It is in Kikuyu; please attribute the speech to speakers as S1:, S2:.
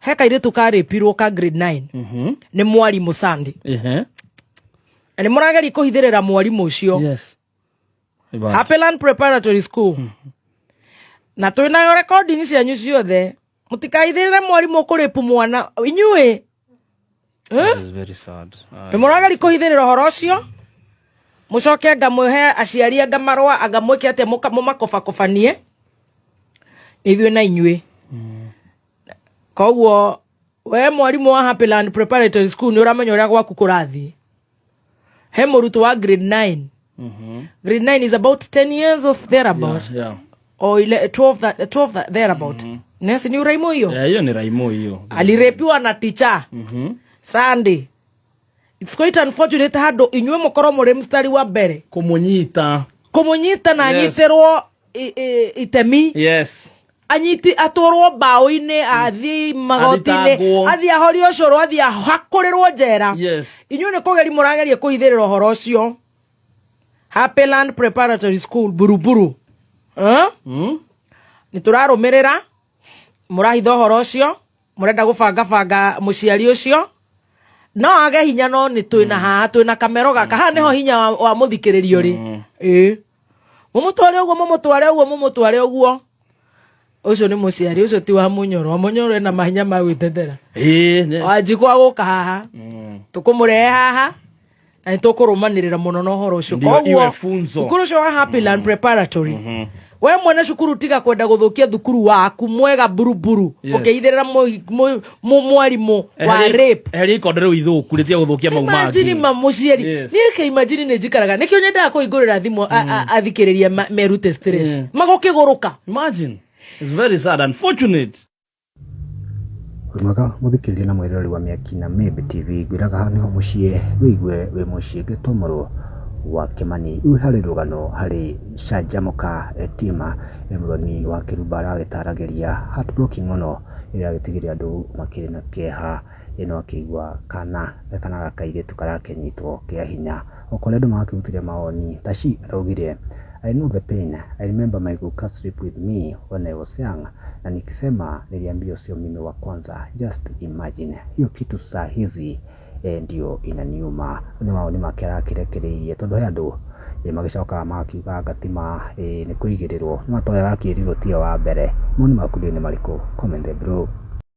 S1: He kairĩtu karĩpirwo ka grade 9 nĩ mwarimũ Sunday. Na nĩ mũrageria kũhithĩrĩra mwarimũ ũcio. Happyland Preparatory School. Na twĩnayo recording cianyu ciothe. Mũtikahithĩrĩre mwarimũ kũrĩpu mwana inyuĩ.
S2: That is very sad.
S1: Nĩ mũrageria kũhithĩrĩra ũhoro ũcio. Mũcoke anga mwĩhe aciari anga marũa anga mwĩke atĩa mũmakobakobanie. Ithuĩ na inyuĩ. Koguo we mwarimũ wa Happyland Preparatory School nĩ ũramenya ũrĩa gwaku kũrathiĩ. He mũrutwo wa grade 9. Grade 9 is about 10 years or thereabout. Or 12, 12 thereabout. Nesi ni uraimo hiyo?
S2: Yeah, hiyo ni raimo hiyo.
S1: Alirepiwa na teacher. Sunday. It's quite unfortunate handũ inyuĩ mũkorwo mũrĩ mstari wa mbere.
S2: Kumunyita.
S1: Kumunyita na anyitĩrwo itemi. Anyiti atwarwo mbaũ-inĩ, athiĩ magoti-inĩ,
S2: Athitangwo.
S1: athiĩ ahorio ũcũrũ, athiĩ ahakũrĩrwo njera. Inyuĩ nĩ kũgeria mũrageria kũhithĩrĩra ũhoro ũcio. Happyland Preparatory School, Buruburu. Nĩ tũrarũmĩrĩra, mũrahitha ũhoro ũcio, mũrenda gũbangabanga mũciari ũcio. No age hinya, no nĩ twĩna haha, twĩna kamero gaka. Haha nĩho hinya wa mũthikĩrĩrio rĩ. Ĩĩ. Mũmũtware ũguo, mũmũtware ũguo, mũmũtware ũguo. Ũcio nĩ mũciari, ũcio ti wa Mũnyoro. Wa Mũnyoro ena mahinya ma gwĩtetera.
S2: Ĩĩ, nĩ-
S1: Wanjikũ agũka haha. Tũkũmũrehe haha na nĩ tũkũrũmanĩrĩra mũno na ũhoro ũcio.
S2: Ndio
S1: Koguo,
S2: iwe funzo.
S1: Cukuru ũcio wa Happyland Preparatory. We mwene cukuru tiga kwenda gũthũkia thukuru waku mwega buruburu. Ũkĩhithĩrĩra mwarimũ wa rape.
S2: Eheria ikondo rĩu ithũku rĩtige gũthũkia mau mangĩ.
S1: Imagine ma mũciari. Niĩ ke imagine nĩ njikaraga. Nĩkĩo nyendaga kũhingũrĩra thimũ athikĩrĩria merute stress. Magũkĩgũrũka.
S2: Imagine. It's very sad, unfortunate.
S3: Wĩ mwega mũthikĩrĩria na mwĩroreri wa Mĩaki na Mĩmbi TV, ngwĩraga haha nĩho mũciĩ wĩigue wĩ mũciĩ ngetwo mũrũ wa Kĩmani. Rĩu harĩ rũgano harĩ Canjamũka Tima nĩ mũthoni wa Kĩrumba aragĩtaragĩria heartbroken mũno ĩrĩa agĩtigire andũ makĩrĩ na kĩeha ĩno akĩigua kana kana kairĩtu karakĩnyitwo kĩa hinya. O kũrĩa andũ marakĩrutire mawoni Tashi araugire I know the pain. I remember my guka sleep with me when I was young na nikisema niliambiwa sio mimi wa kwanza. Just imagine. Hiyo kitu saa hizi ndio inaniuma. Nĩ mawoni make arakĩrekereirie tondũ he andũ magĩcokaga magakiuga anga ti ma nĩ kũigĩrĩrwo. No toĩ arakĩrirwo tiwe wa mbere. Mawoni maku rĩu nĩ marĩkũ? Comment below.